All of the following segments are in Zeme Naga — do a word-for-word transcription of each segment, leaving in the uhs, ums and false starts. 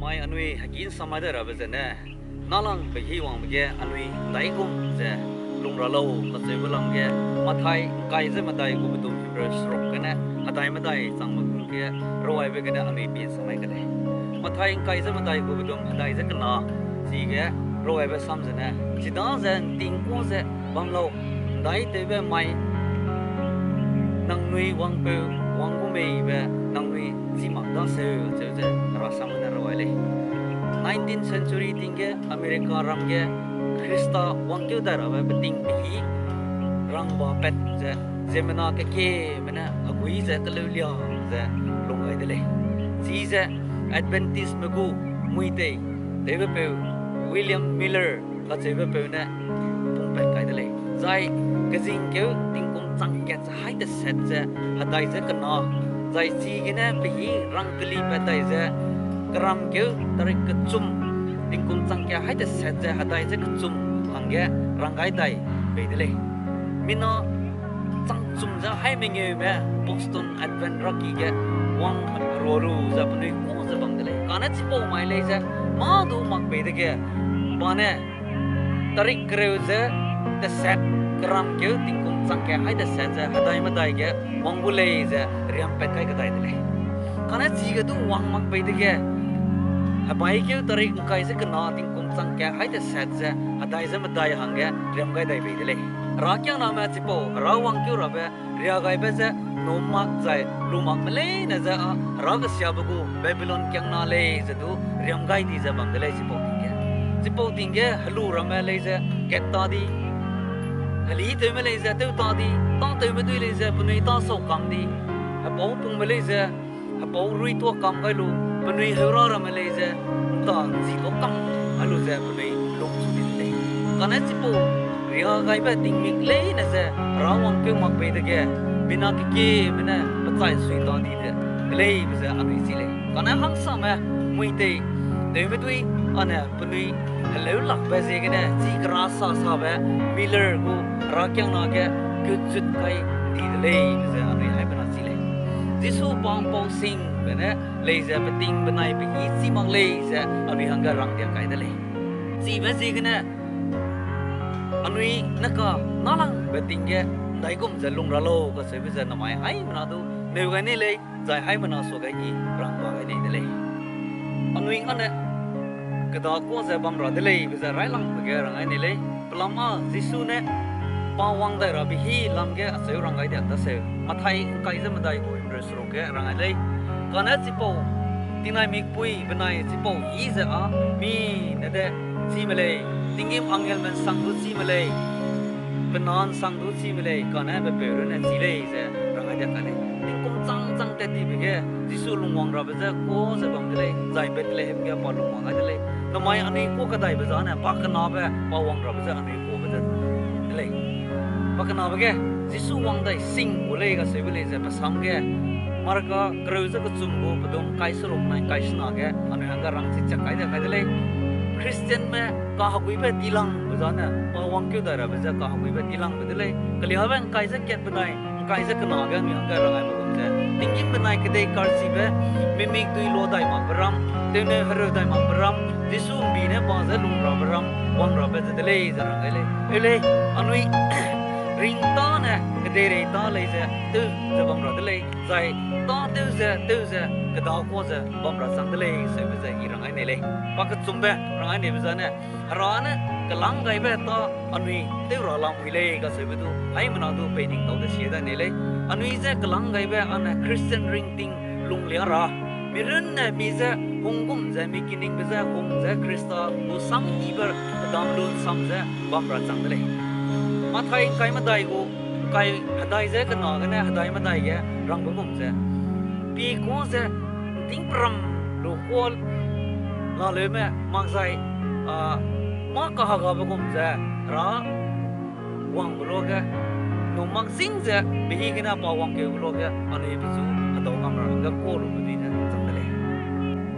Mai anui heki ’nsamai de rabe zene, nâlangbe hî wangbe ge anui ’ndaigum ze lung ra lau kacheube lam ge, Mathai ’ngkai ze medai gu bedum Hebrew seruk gene hedai medai changbe gu ge rawaibe gene anui pi ’nsamai ke lei. Mathai ’ngkai ze medai gu bedum hedai ze kena, chige rawaibe sam zene, chidaze ’nting kuâ ze bam lau, ’ndaitewbe mai nangnui wangpeu wang gu mei be nangnui chî mak daseu, acheu ze Hera sam gene rawai lei. Nineteenth century ting ge America ram ge Khrista wangkeu dai rabe beting pehî rangba pat ze, ziemmena kekieme ne hegui ze keleulia ze lung gai de lei. Chize Adventistme gu muitei tewbepeu William Miller kacheubepeu ne pungpat kai de lei. Zai kezingkeu tingkum chang kat ze haî deset ze hedai ze kena, zai chigene pehî rangkelipat dai ze keramkeu tarik kechum, tingkum chang kat haî deset ze hedai ze kechum hangge rang gai dai bei de lei. Mina changchum ze haî mengeume Boston Advent raki ge wang herua lu ze penui kuâ ze bam de lei. Kane chipau mai lei ze mâ du mak bei dege, pa ne tarik kereu ze deset, keramkeu tingkum chang kat haî deset ze hedai medai ge wang gu lei ze riampat kai kedai de lei. Kane chige du wang mak bei dege, hebaikeu tarik ’ngkai ze kena tingkum chang kat haî deset ze hedai ze medai hangge riam gai dai bei de lei. Herakiangname chipau Hera wangkeu rabe riagaibe je num mak zai lu makme leine je â Hera kesiabe gu Babilon kiangna lei ze du riam gai di ze bam de lei chipau ting ge. Chipau ting ge helu ramme lei ze kat ta di, helitewme lei ze tew ta di, tâtewme dui lei ze penui tâ sau kam di, hepau pungme lei ze hepau ruituâ kam gai lu, penui heura ramme lei ze ’nta ’nzi tuâ kam gai lu ze penui lung chu di de lei. Kane chipau riagaibe tingmik leine ze Hera wangkeu mak bei dege, mina kekieme ne pechai sui ta di de, de lei be ze anui chi lei. Kane hangsame muitei tewme dui âne penui heleu lakbe ziegene chi kera sa sabe Miller gu Herakiangna ge kechut kai di de lei be ze anui haibena chi lei. Jisu pa ’mpau singbe ne lei ze peting benai pehî chî mak lei ze anui hangge rangdiak kai de lei. Chibe ziegene anui ne ka nâlangbe ting ge ’ndaigum ze lung ra lau kacheube ze namai haimena du neu gai nei lei, zai haimena suage i rangba gai nei de lei. Anui âne kedâ kuâ ze bam ra de lei be ze railangbe ge rang gai nei lei. Pelam â Jisu ne pa wang dai rabe hî lam ge acheu rang gai diak daseu. Mathai ’ngkai ze medai gu himreu seruk ge rang gai lei. Kane chipau tingnai mikpui benai chipau hî ze â mi ne de chîme lei, tinggîm angelme ’nsang du chîme lei, pe na ’nsang du chîme lei, kane pe peu runne chî lei ze rang gai diak kai lei. Tingkum chang chang tat tibe ge Jisu lungwang rabe je kuâ ze bam de lei, zai Bethlehem ge pa lungwang gai de lei. Namai anui kuâ kedaibe zane pa kenabe pa wang rabe je anui kuâbe ze de lei. Pa kenabe ge Jisu wang dai sing gu lei kacheube lei ze pe sam ge Marka kereu ze kechum gu pedum ’ngkai seruk nai ’ngkai sena ge anui hangge rang chi chak kai de kai de lei. Christianme kaheguibe dilangbe zane pa wangkeu dai rabe je kaheguibe dilangbe de lei. Keliabe ’ngkai ze kat benai ’ngkai ze kena ge anui hangge rang gaibe gum ze, tinggîm benai kedei karchibe, mimik dui lua dai makbe ram, tewneu hereu dai makbe ram, Jisu ’mbi ne pa je lung rabe ram wang rabe ze de lei ze rang gai lei. Eu lei, anui ring tâne kedeirei tâ lei ze tew ze bam ra de lei, zai tâtew ze tew ze kedâ kuâ ze bam ra chang de lei, seube ze i rang gai nei lei. Pa kechumbe rang gai neibe zane, Hera ne kelang gaibe tâ anui tew ra lamui lei kacheube du haimena du peining tau de sie da nei lei. Anui je kelang gaibe âne Christian ringting lunglia ra, mi runne mi je hung gum ze mi kiningbe je hung ze Khrista gu sam yibe pedam lu ’nsam ze bam ra chang de lei. Mathai ’ngkai medai gu, ’ngkai hedai ze kena gene hedai medai ge rangbe gum ze, pi kuâ ze ’nting peram lu kuâ laleume makzai, a, mâ kahegabe gum ze Hera wangbe luage, num mak zing ze pehî gene pa wangkeube luage anui pechu hedau ngam ra hangge kuâ lube dui ne chang de lei.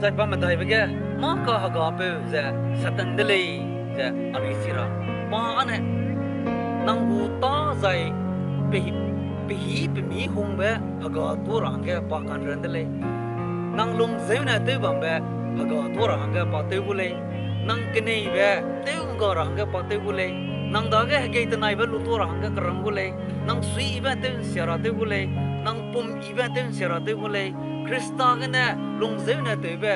Zai pa medaibe ge mâ kahegapeu ze Satan de lei ze anui chi ra, pa âne nang gu tâ zai pehî, pehî pemî hungbe hega tuâ ra hangge pa kanran de lei. Nang lung zeune tew bambe hega tuâ ra hangge pa tew gu lei. Nang keneibe tew'ngga ra hangge pa tew gu lei. Nang dage hegei tenaibe lutuâ ra hangge keram gu lei. Nang suiyibe tew'nsia ra tew gu lei. Nang pumyibe tew'nsia ra tew gu lei. Khrista gene lungzeu ne tewbe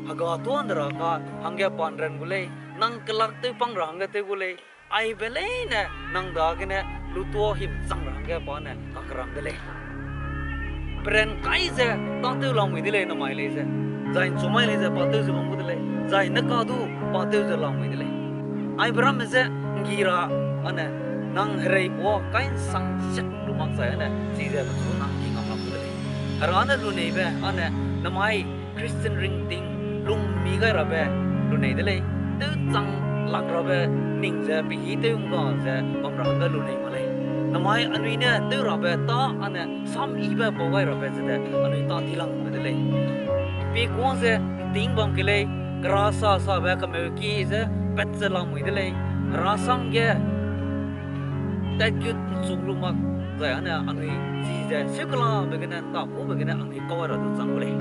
hega tuâ ’nde ra ka hangge pa ’nran gu lei. Nang kelak tewpâng ra hangge tew gu lei. Aibe leine nang dagene lutuâ himchang ra hangge pa ne kakeram de lei. Peran kai ze tâtew lamui de lei namai lei ze. Zai ’nchumai lei ze pa tew ze bam gu de lei. Zai ne kadu pa tew ze lamui de lei. Aibe ramme je ’nggi ra âne nang hereipua kai ’nsang siak lu mak zai âne chize pechu nang ki ngam mak gu de lei. Hera ne luneibe âne namai Christian ringting lungmi gai rabe lunei de lei. Tewchang lak rabe ning ze pehî tew'ngga ze bam ra hangge lunei mak lei. Namai anui ne tew rabe tâ âne samyibe pau gai rabe zede anui tâ dilangbe de lei. Pie kuâ ze ’nting bam ke lei, kera sa sabe kemeuki ze pat ze lamui de lei. Herasam ge tatgut ’nchuk lu mak zai âne anui chize sukelabe gene ’ntakube gene anui kau ra du chang gu lei.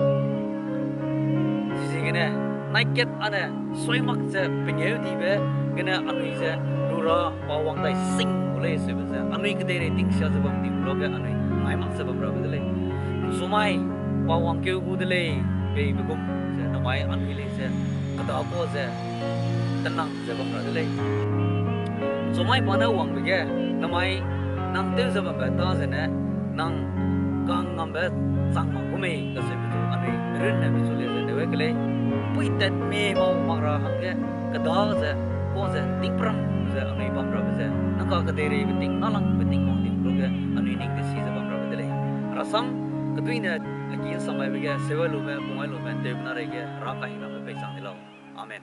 Chiziegene nai kat âne sui mak ze pengêudibe gene anui ze lu ra pa wang dai sing gu lei seube ze anui kedeirei tingsia ze bam di gu lage anui ngai mak ze bam rabe de lei. ’Nchumai pa wangkeu gu de lei, peibe gum ze namai anui lei ze kedakua ze tenang ze bam ra de lei. ’Nchumai pa ne wangbe ge namai nang tew ze bambe tâ zene nang kangngambe chang mak gu mei kacheube du anui runne pechu lei ze tew ke lei. Puitat mei mau mak ra hangge keda ze, kua ze, tingpram ze anui bam rabe ze nang ka kedeireibe ting, nâlangbe ting wang di gu lage anui ning tesi ze bam rabe de lei. Herasam keduine heki ’nsamaibe ge seuai lume, pungwai lume, tewbe na reige Hera kahingnambe pei chang di lau. Amen.